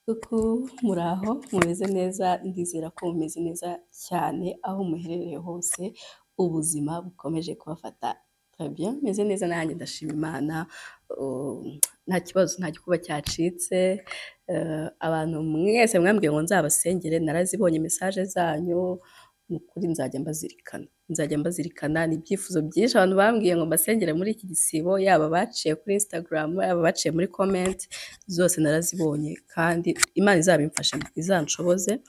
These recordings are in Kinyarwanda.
Coucou, muraho, mumeze neza? Ndizera ko mumeze neza cyane aho muherereye hose, ubuzima bukomeje kubafata très bien. Meze neza nanjye, ndashima Imana, nta kibazo, nta gikuba cyacitse. Abantu mwese mwambwiye ngo nzabasengere, narazibonye message zanyu, ni ukuri nzajya mbazirikana, nzajya mbazirikana. Ni ibyifuzo byinshi abantu bambwiye ngo mbasengere muri iki gisibo, yaba abaciye kuri Instagram, yaba abaciye muri comment, zose narazibonye kandi Imana izabimfashemo, izanshoboze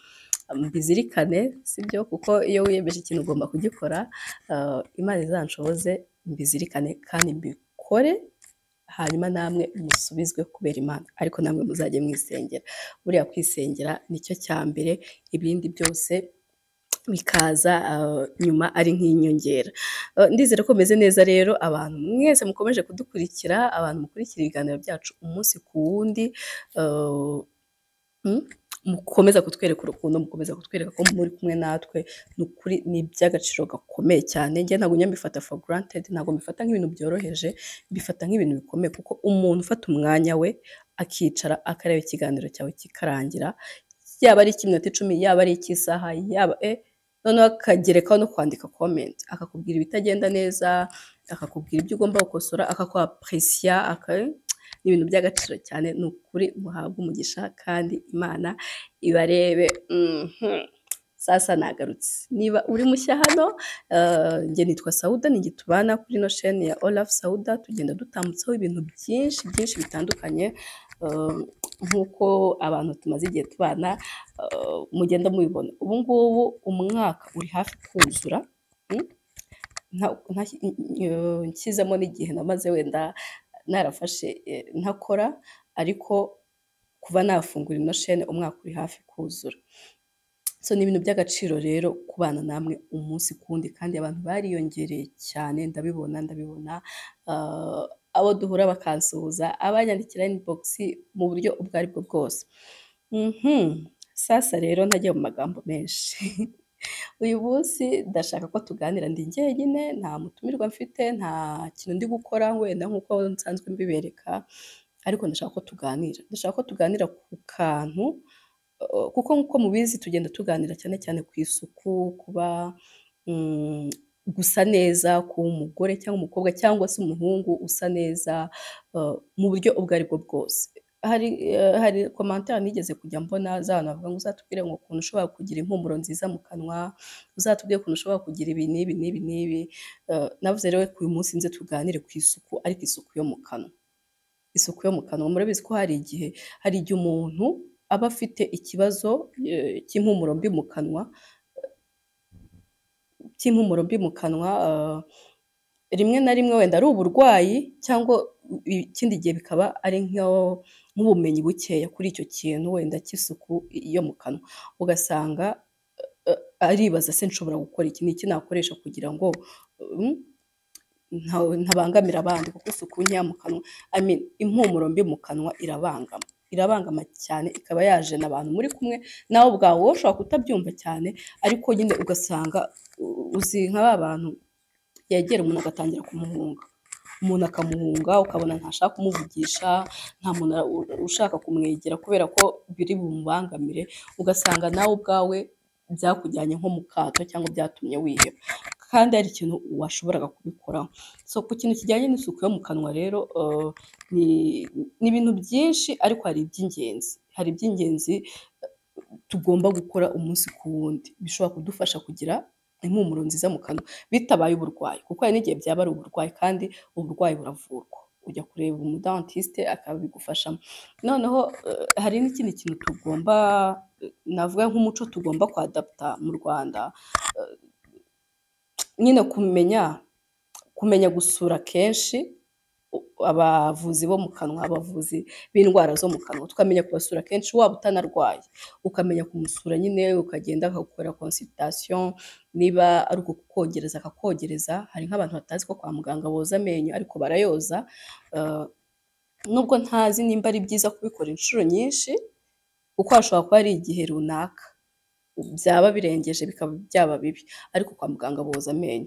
mbizirikane, sibyo? Kuko iyo wiyemeje ikintu ugomba kugikora. Imana izanshoboze mbizirikane kandi mbikore, hanyuma namwe musubizwe kubera Imana, ariko namwe muzajye mwisengera. Buriya kwisengera nicyo cya mbere, ibindi byose bikaza nyuma ari nk'inyongera. Ndizera ko meze neza rero, abantu mwese mukomeje kudukurikira, abantu mukurikira ibiganiro byacu umunsi ku wundi, mukomeza kutwereka urukundo, mukomeza kutwereka ko muri kumwe natwe, ni ukuri ni iby'agaciro gakomeye cyane. Njye ntabwo njya mbifata for granted, ntabwo mbifata nk'ibintu byoroheje, mbifata nk'ibintu bikomeye, kuko umuntu ufata umwanya we akicara akareba ikiganiro cyawe kikarangira, yaba ari icy'iminota 10, yaba ari icy'isaha, yaba noneho akagerekaho no kwandika comment, akakubwira ibitagenda neza, akakubwira ibyo ugomba gukosora, akakwapresiya, ni ibintu by'agaciro cyane. Ni ukuri muhabwe umugisha kandi Imana ibarebe. Sasa nagarutse. Niba uri mushya hano, njye nitwa Sauda, ni tubana kuri ino chaîne ya Olaf Sauda, tugenda dutambutsaho ibintu byinshi byinshi bitandukanye, nk'uko abantu tumaze igihe tubana mugenda mubibona. Ubu ngubu umwaka uri hafi kuzura, nshyizemo n'igihe namaze wenda narafashe ntakora, ariko kuva nafungura ino chaîne umwaka uri hafi kuzura. So ni ibintu by'agaciro rero kubana namwe umunsi ku wundi, kandi abantu bariyongereye cyane, ndabibona, ndabibona, abo duhura bakansuhuza, abanyandikira inbox mu buryo ubwo aribwo bwose. Sasa rero ntagiye mu magambo menshi, uyu munsi ndashaka ko tuganira ndi njyenyine, nta mutumirwa mfite, nta kintu ndi gukora wenda nk'uko nsanzwe mbibereka, ariko ndashaka ko tuganira. Ndashaka ko tuganira ku kantu, kuko nk'uko mubizi tugenda tuganira cyane cyane ku isuku, kuba gusa neza kuba umugore cyangwa umukobwa cyangwa se umuhungu usa neza mu buryo ubwo aribwo bwose. Hari commentaire nigeze kujya mbona z'abantu bavuga ngo uzatubwire ngo ukuntu ushobora kugira impumuro nziza mu kanwa, uzatubwire ukuntu ushobora kugira ibi n'ibi n'ibi n'ibi. Navuze rero ko uyu munsi nze tuganire ku isuku, ariko isuku yo mu kanwa. Isuku yo mu kanwa, murabizi ko hari igihe umuntu aba afite ikibazo cy'impumuro mbi mu kanwa, cy'impumuro mbi mu kanwa, rimwe na rimwe wenda ari uburwayi cyangwa ikindi gihe bikaba ari nk'ubumenyi bukeya kuri icyo kintu wenda cy'isuku yo mu kanwa. Ugasanga aribaza: "Se nshobora gukora iki? Ni iki nakoresha kugira ngo ntabangamira abandi?" Kuko isuku nkeya mu kanwa, I mean, impumuro mbi mu kanwa irabangama, irabangama cyane, ikaba yajena abantu muri kumwe, nawe ubwawe wowe ushobora kutabyumva cyane, ariko nyine ugasanga uzi nka ba bantu yegera umuntu agatangira kumuhunga, umuntu akamuhunga, ukabona ntashaka kumuvugisha, nta muntu ushaka kumwegera kubera ko biri bumubangamire, ugasanga nawe ubwawe byakujyanye nko mu kato cyangwa byatumye wiheba kandi hari ikintu washoboraga kubikoraho. So ku kintu kijyanye n'isuku yo mu kanwa rero, ni ibintu byinshi, ariko hari iby'ingenzi tugomba gukora umunsi ku wundi bishobora kudufasha kugira impumuro nziza mu kanwa bitabaye uburwayi, kuko hari n'igihe byaba ari uburwayi kandi uburwayi buravurwa, ujya kureba umudentiste akabigufashamo. Noneho hari n'ikindi kintu tugomba, navuga nk'umuco tugomba kwadapta mu Rwanda, nyine kumenya gusura kenshi abavuzi bo mu kanwa, abavuzi b'indwara zo mu kanwa, tukamenya kubasura kenshi. Waba utanarwaye ukamenya kumusura nyine, ukagenda akagukorera consultation, niba ari ukukogereza akakogereza. Hari nk'abantu batazi ko kwa muganga boza amenyo, ariko barayoza. Nubwo ntazi nimba ari byiza kubikora inshuro nyinshi, kuko hashobora kuba hari igihe runaka byaba birengeje bikaba byaba bibi, ariko kwa muganga boza amenyo.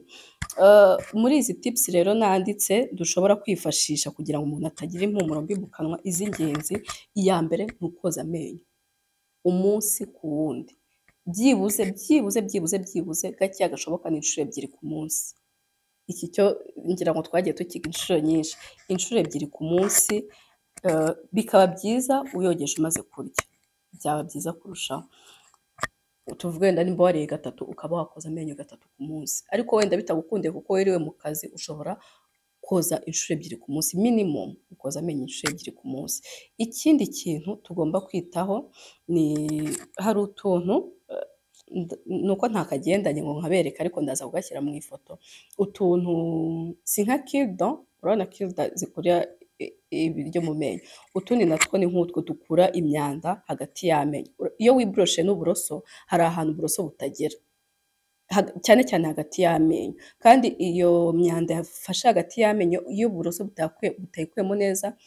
Muri izi tips rero nanditse dushobora kwifashisha kugira ngo umuntu atagira impumuro mbi mu kanwa, iz'ingenzi, iya mbere ni ukoza amenyo. umunsi ku wundi, byibuze byibuze byibuze byibuze gakeya gashoboka ni inshuro 2 ku munsi. Iki cyo ngira ngo twagiye tukiga inshuro nyinshi, inshuro 2 ku munsi, bikaba byiza uyogeje umaze kurya, byaba byiza kurushaho. Tuvuge wenda nimba wariye 3 ukaba wakoza amenyo 3 ku munsi, ariko wenda bitagukundiye kuko wiriwe mu kazi, ushobora koza inshuro 2 ku munsi, minimum ukoza amenyo inshuro 2 ku munsi. Ikindi kintu tugomba kwitaho ni hari utuntu, nuko ntakagendanye ngo nkabereke, ariko ndaza kugashyira mu ifoto, utuntu si nka cure-dent, urabona cure-dent zikura ibiryo mu menyo, utundi natwo ni nk'utwo dukura imyanda hagati y'amenyo. Iyo wiboroshe n'uburoso hari ahantu uburoso butagera, cyane cyane hagati y'amenyo, kandi iyo myanda yafashe hagati y'amenyo, iyo uburoso butayikuyemo neza,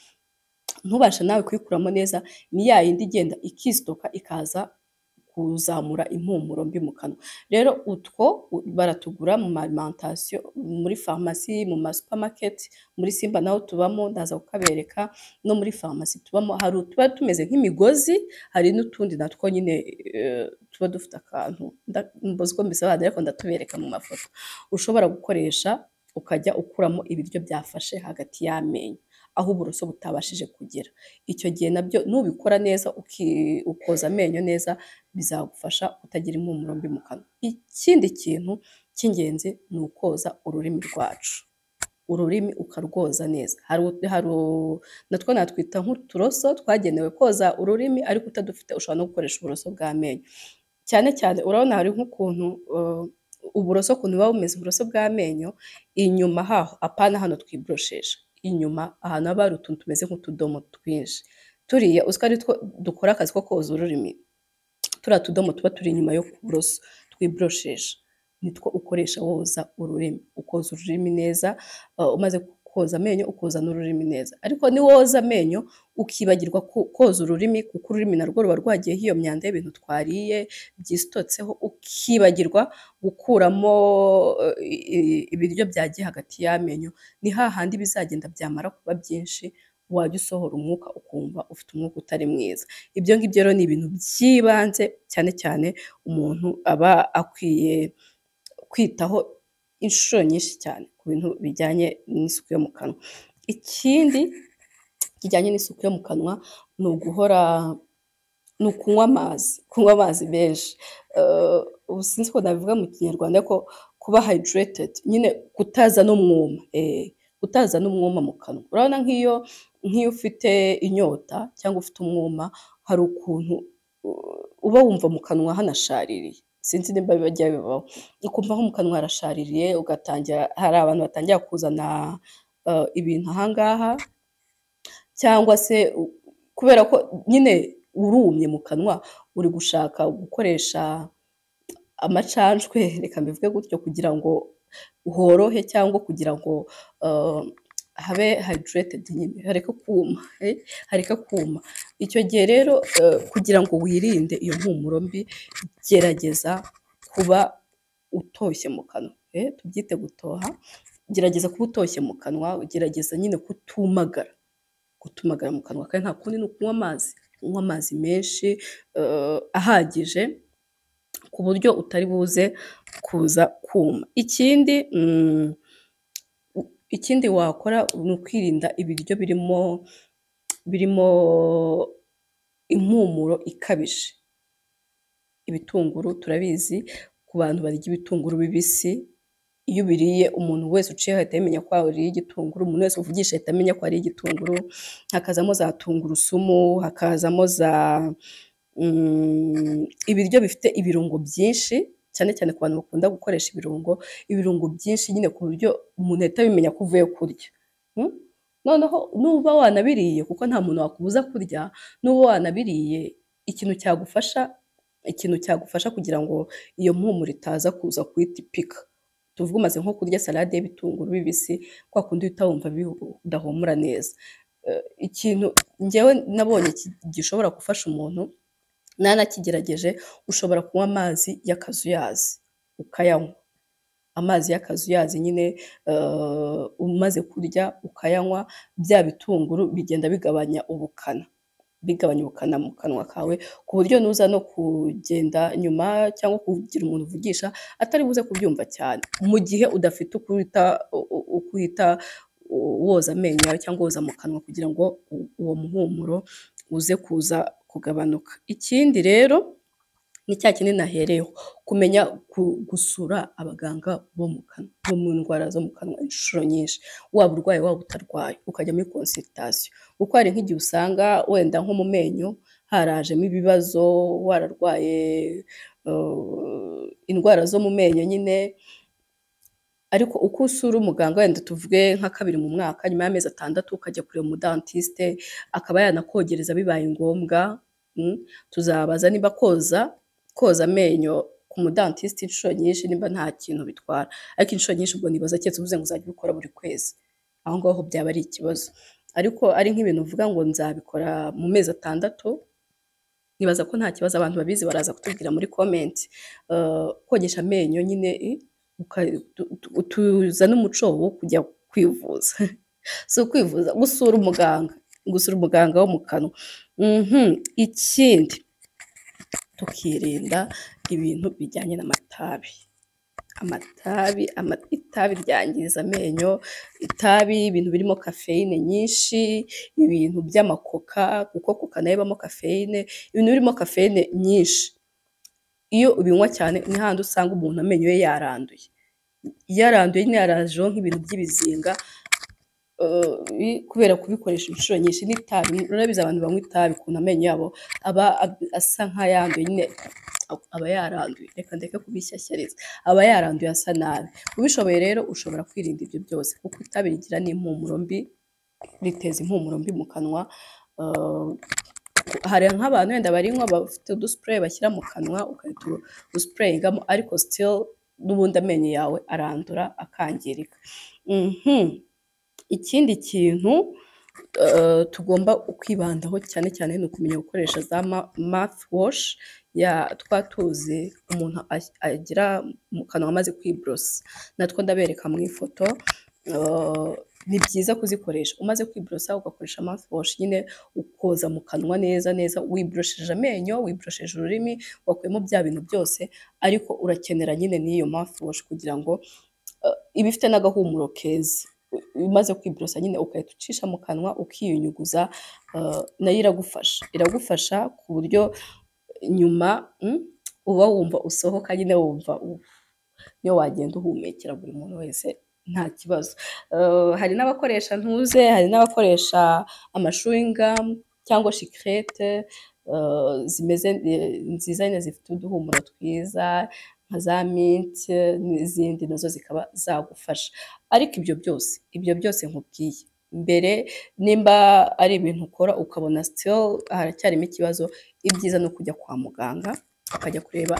ntubashe nawe kuyikuramo neza, ni ya yindi igenda ikisitoka ikaza kuzamura impumuro mbi mu kanwa. Rero utwo baratugura mu ma alimentation, muri farumasi, mu ma supermarket, muri Simba naho tubamo, ndaza kukabereka, no muri farumasi tubamo, hari utuba tumeze nk'imigozi, hari n'utundi natwo nyine tuba dufite akantu, mbuze uko mbisobanura ariko ndatubereka mu mafoto, ushobora gukoresha ukajya ukuramo ibiryo byafashe hagati y'amenyo aho uburoso butabashije kugera. Icyo gihe nabyo nubikora neza, ukoza amenyo neza, bizagufasha kutagira impumuro mbi mu kanwa. Ikindi kintu cy'ingenzi ni ukoza ururimi rwacu, ururimi ukarwoza neza. Hari natwo natwita nk'uturoso twagenewe koza ururimi, ariko utadufite ushobora no gukoresha uburoso bw'amenyo. Cyane cyane urabona hari nk'ukuntu uburoso ukuntu buba bumeze, uburoso bw'amenyo inyuma haho, apana hano twiboroshesha, inyuma ahantu haba hari utuntu tumeze nk'utudomo twinshi, turiya uziko ari two dukora akazi ko koza ururimi, turiya tudomo tuba turi inyuma yo ku buroso twiboroshesha, nitwo ukoresha woza ururimi, ukoza ururimi neza, umaze koza amenyo ukoza n'ururimi neza. Ariko niwoza amenyo ukibagirwa koza ururimi, kuko ururimi narwo ruba rwagiyeho iyo myanda y'ibintu twariye byisitotseho, ukibagirwa gukuramo ibiryo byagiye hagati y'amenyo, ni hahandi bizagenda byamara kuba byinshi, wajya usohora umwuka ukumva ufite umwuka utari mwiza. Ibyo ngibyo rero ni ibintu by'ibanze cyane cyane umuntu aba akwiye kwitaho inshuro nyinshi cyane ku bintu bijyanye n'isuku yo mu kanwa. Ikindi kijyanye n'isuku yo mu kanwa ni uguhora, ni ukunywa amazi, kunywa amazi menshi. Ubu sinzi ko nabivuga mu Kinyarwanda, ariko kuba hydrated nyine, kutaza n'umwuma, kutaza n'umwuma mu kanwa. Urabona nk'iyo ufite inyota cyangwa ufite umwuma, hari ukuntu uba wumva mu kanwa hanashaririye, sinzi nimba bijya bibaho, ukumva nko mu kanwa harashaririye, ugatangira, hari abantu batangira kuzana ibintu ahangaha, cyangwa se kubera ko nyine urumye mu kanwa, uri gushaka gukoresha amacanshwe, reka mbivuge gutyo, kugira ngo horohe cyangwa kugira ngo habe hydrated nyine, hareke kuma, hareke kuma. Icyo gihe rero kugira ngo wirinde iyo mpumuro mbi, gerageza kuba utoshye mu kanwa, tubyite gutoha, gerageza kuba utoshye mu kanwa, gerageza nyine kutumagara, kutumagara mu kanwa, kandi nta kundi ni ukunywa amazi, unywa amazi menshi ahagije, ku buryo utari buze kuza kuma. Ikindi wakora ni ukwirinda ibiryo birimo impumuro ikabije. Ibitunguru turabizi, ku bantu barya ibitunguru bibisi, iyo ubiriye umuntu wese uciye ahita amenya ko wariye igitunguru, umuntu wese uvugisha ahita amenya ko wariye igitunguru, hakazamo za tungurusumu, hakazamo za ibiryo bifite ibirungo byinshi, cyane cyane ku bantu bakunda gukoresha ibirungo byinshi nyine ku buryo umuntu ahita abimenya ko uvuye kurya. Noneho nuba wanabiriye, kuko nta muntu wakubuza kurya, nuba wanabiriye, ikintu cyagufasha kugira ngo iyo mpumuro itaza kuza kuhita ipika, tuvuge umaze nko kurya salade y'ibitunguru bibisi, kwa kundi uhita wumva bidahumura neza. Ikintu njyewe nabonye gishobora gufasha umuntu, nanakigerageje, ushobora kunywa amazi y'akazuyazi ukayanywa, amazi y'akazuyazi nyine umaze kurya ukayanywa, bya bitunguru bigenda bigabanya ubukana, bigabanya ubukana mu kanwa kawe, ku buryo nuza no kugenda nyuma cyangwa kugira umuntu uvugisha atari buze kubyumva cyane, mu gihe udafite uko uhita woza amenyo yawe cyangwa woza mu kanwa kugira ngo uwo muhumuro uze kuza kugabanuka. Ikindi rero ni cya kindi nahereyeho, kumenya gusura abaganga bo mu kanwa, bo mu ndwara zo mu kanwa inshuro nyinshi, waba urwaye waba utarwaye, ukajya muri consultation, kuko hari nk'igihe usanga wenda nko mu menyo harajemo ibibazo, wararwaye indwara zo mu menyo nyine, ariko uko usura umuganga wenda tuvuge nka kabiri mu mwaka, nyuma y'amezi 6 ukajya kureba umudentiste, akaba yanakogereza bibaye ngombwa. Tuzabaza niba koza amenyo ku mudentiste inshuro nyinshi nimba nta kintu bitwara, ariko inshuro nyinshi ubwo nibaza keretse uvuze ngo uzajya ubikora buri kwezi, aho ngaho byaba ari ikibazo. Ariko ari nk'ibintu uvuga ngo nzabikora mu mezi 6, nibaza ko nta kibazo. Abantu babizi baraza kutubwira muri comment. Kogesha amenyo nyine tuzane umuco wo kujya kwivuza, si ukwivuza, gusura umuganga, gusura umuganga wo mu kanwa. Ikindi tukirinda ibintu bijyanye n'amatabi. Amatabi, itabi ryangiza amenyo, itabi, ibintu birimo kafeyine nyinshi, ibintu by'amakoka, kuko koka nayo ibamo kafeyine, ibintu birimo kafeyine nyinshi iyo ubinywa cyane ni hahandi usanga umuntu amenyo ye yaranduye, yaranduye nyine yarajeho nk'ibintu by'ibizinga kubera kubikoresha inshuro nyinshi. N'itabi, urabizi abantu banywa itabi ukuntu amenyo yabo aba asa nk'ayanduye nyine, aba yaranduye, reka ndeke kubishyashyariza, aba yaranduye asa nabi. Ubishoboye rero ushobora kwirinda ibyo byose, kuko itabi rigira n'impumuro mbi, riteza impumuro mbi mu kanwa. Hari nk'abantu wenda barinywa bafite uduspray bashyira mu kanwa, ugahita usprayingamo, ariko still n'ubundi amenyo yawe arandura akangirika. Ikindi kintu tugomba kwibandaho cyane cyane ni ukumenya gukoresha za mouthwash, ya twa tuzi umuntu agira mu kanwa amaze kwiborosa, natwo ndabereka mu ifoto. Ni byiza kuzikoresha umaze kwiborosa, ugakoresha mouthwash nyine, ukoza mu kanwa neza neza, wiborosheje amenyo, wiborosheje ururimi, wakuyemo bya bintu byose, ariko urakenera nyine n'iyo mouthwash kugira ngo iba ifite n'agahumuro keza. Umaze kwiborosa nyine ugahita ucisha mu kanwa ukiyunyuguza, nayo iragufasha, iragufasha ku buryo nyuma uba wumva usohoka nyine wumva niyo wagenda uhumekera buri muntu wese nta kibazo. Hari n'abakoresha ntuze, hari n'abakoresha amachewing gum cyangwa shikirete zimeze nziza nyine zifite uduhumuro twiza nka za mint n'izindi, nazo zikaba zagufasha. Ariko ibyo byose nkubwiye mbere, nimba ari ibintu ukora ukabona still haracyarimo ikibazo, ibyiza ni ukujya kwa muganga, ukajya kureba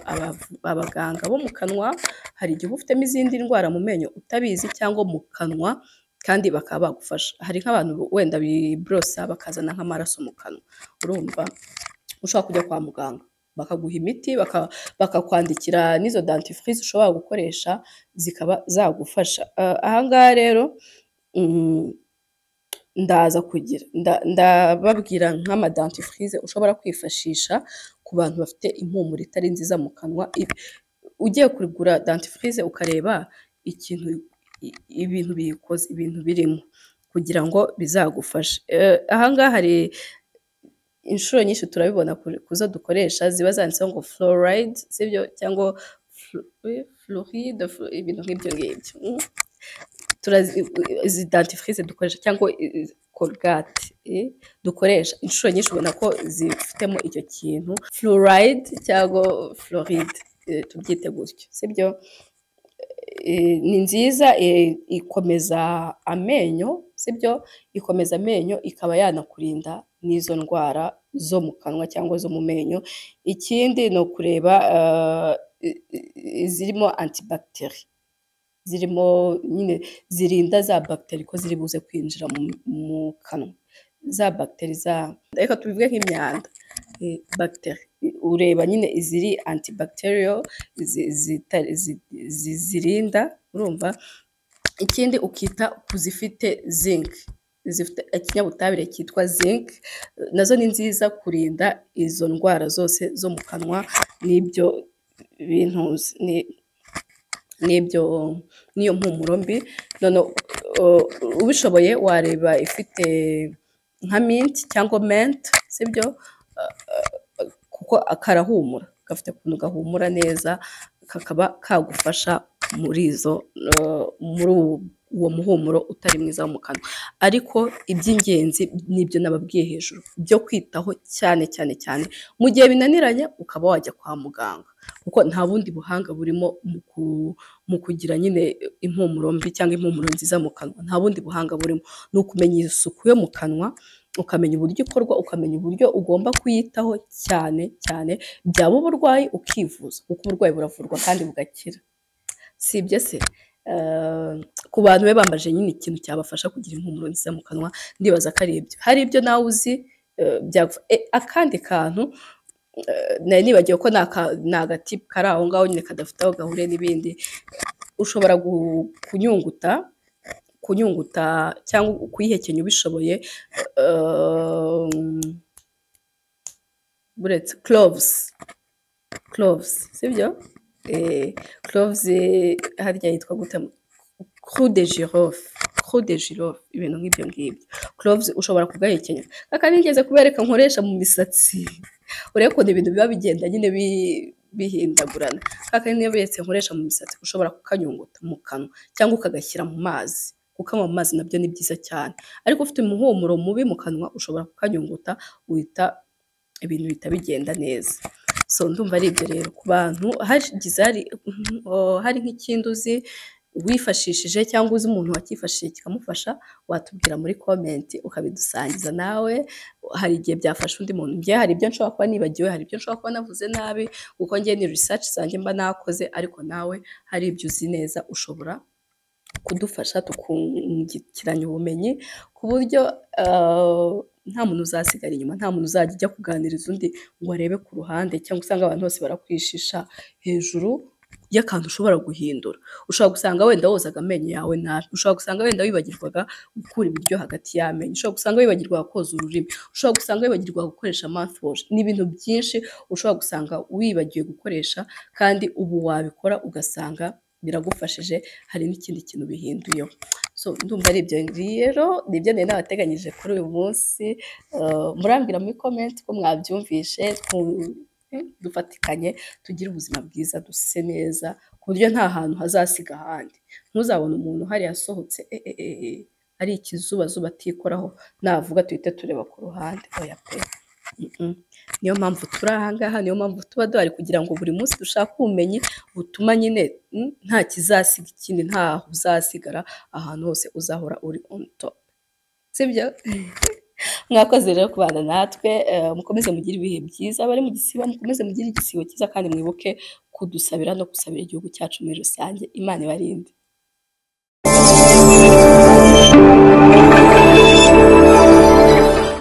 abaganga bo mu kanwa. Hari igihe uba ufitemo izindi ndwara mu menyo utabizi cyangwa mu kanwa, kandi bakaba bagufasha. Hari nk'abantu wenda biborosa bakazana nk'amaraso mu kanwa, urumva ushobora kujya kwa muganga bakaguha imiti, bakakwandikira n'izo dentifrice ushobora gukoresha zikaba zagufasha. Aha ngaha rero ndaza kugira ndababwira nk'amadentifrice ushobora kwifashisha ku bantu bafite impumuro itari nziza mu kanwa. Ugiye kugura dentifrice ukareba ikintu ibintu biyikoze, ibintu birimo kugira ngo bizagufashe. Aha ngaha hari inshuro nyinshi turabibona kuzo dukoresha ziba zanditseho ngo fluoride, sibyo? Cyangwa fluoride, ibintu nk'ibyo ngibyo. Izi dentifrice dukoresha cyangwa Colgate dukoresha inshuro nyinshi ubona ko zifitemo icyo kintu fluoride cyangwa fluoride, tubyite gutyo, sibyo? Ni nziza, ikomeza amenyo, sibyo? Ikomeza amenyo, ikaba yanakurinda n'izo ndwara zo mu kanwa cyangwa zo mu menyo. Ikindi ni ukureba izirimo antibactérie, zirimo nyine zirinda za bagiteri ko ziri buze kwinjira mu kanwa, za bagiteri za, reka tubivuge nk'imyanda, bagiteri. Ureba nyine iziri antibacterial zirinda, urumva? Ikindi ukita ku zifite zinc. zifite ikinyabutabire cyitwa zinc, nazo ni nziza kurinda izo ndwara zose zo mu kanwa n'ibyo bintu n'ibyo n'iyo mpumuro mbi. Noneho ubishoboye wareba ifite nka mint cyangwa menthe, sibyo? Kuko karahumura, gafite ukuntu gahumura neza, kakaba kagufasha muri izo muri uwo muhumuro utari mwiza wo mu kanwa. Ariko iby'ingenzi nibyo nababwiye hejuru byo kwitaho cyane cyane cyane, mu gihe binaniranye ukaba wajya kwa muganga, kuko nta bundi buhanga burimo mu kugira nyine impumuro mbi cyangwa impumuro nziza mu kanwa, nta bundi buhanga burimo. Ni ukumenya isuku yo mu kanwa, ukamenya uburyo ikorwa, ukamenya uburyo ugomba kuyitaho cyane cyane, byaba uburwayi ukivuza, kuko uburwayi buravurwa kandi bugakira. Si ibyo se? Ku bantu be bambaje nyine ikintu cyabafasha kugira impumuro nziza mu kanwa, ndibaza ko ari ibyo. Hari ibyo nawe uzi akandi kantu nari nibagiwe ko ni agatipu kari aho ngaho nyine kadafite aho gahuriye n'ibindi, ushobora kunyunguta cyangwa kuyihekenya ubishoboye, buretse cloves, sibyo? Cloves harya yitwa gute? Clou de girofle, clou de girofle, ibintu nk'ibyo ngibyo. Cloves ushobora kugahekenya. Kaka nigeze kubereka nkoresha mu misatsi, urebe ukuntu ibintu biba bigenda nyine bihindagurana. Kaka niberetse nkoresha mu misatsi, ushobora kukanyunguta mu kanwa cyangwa ukagashyira mu mazi. Kukanywa mu mazi nabyo ni byiza cyane, ariko ufite umuhumuro mubi mu kanwa ushobora kukanyunguta, uhita ibintu bihita bigenda neza. So ndumva ari ibyo rero. Ku bantu hagize hari nk'ikindi uzi wifashishije cyangwa uzi umuntu wacyifashishije kikamufasha, watubwira muri comment ukabidusangiza nawe. Hari igihe byafasha undi muntu. Njye hari ibyo nshobora kuba nibagiwe, hari ibyo nshobora kuba navuze nabi, kuko njye ni research zanjye mba nakoze, ariko nawe hari ibyo uzi neza ushobora kudufasha tukungukiranya ubumenyi, ku buryo nta muntu uzasigara inyuma, nta muntu uzajya ujya kuganiriza undi ngo arebe ku ruhande, cyangwa usanga abantu bose barakwishisha hejuru y'akantu ushobora guhindura. Ushobora gusanga wenda wozaga amenyo yawe nabi, ushobora gusanga wenda wibagirwaga gukura ibiryo hagati y'amenyo, ushobora gusanga wibagirwaga koza ururimi, ushobora gusanga wibagirwaga gukoresha mouthwash. Ni ibintu byinshi ushobora gusanga wibagiwe gukoresha, kandi ubu wabikora ugasanga biragufashije, hari n'ikindi kintu bihinduyeho. So ndumva ari ibyo rero, nibyo nari nabateganyije kuri uyu munsi. Murambwira muri comment ko mwabyumvishe, dufatikanye tugire ubuzima bwiza, duse neza, ku buryo nta hantu hazasiga ahandi. Ntuzabone umuntu hariya asohotse ari ikizubazuba atikoraho, navuga tuhite tureba ku ruhande, oya pe. Niyo mpamvu turi aha ngaha, niyo mpamvu tuba duhari, kugira ngo buri munsi dushake ubumenyi butuma nyine nta kizasiga ikindi, ntaho uzasigara, ahantu hose uzahora uri on top, sibyo? Mwakoze rero kubana natwe, mukomeze mugire ibihe byiza. Abari mu gisibo mukomeze mugire igisibo cyiza, kandi mwibuke kudusabira no gusabira igihugu cyacu muri rusange. Imana ibarinde.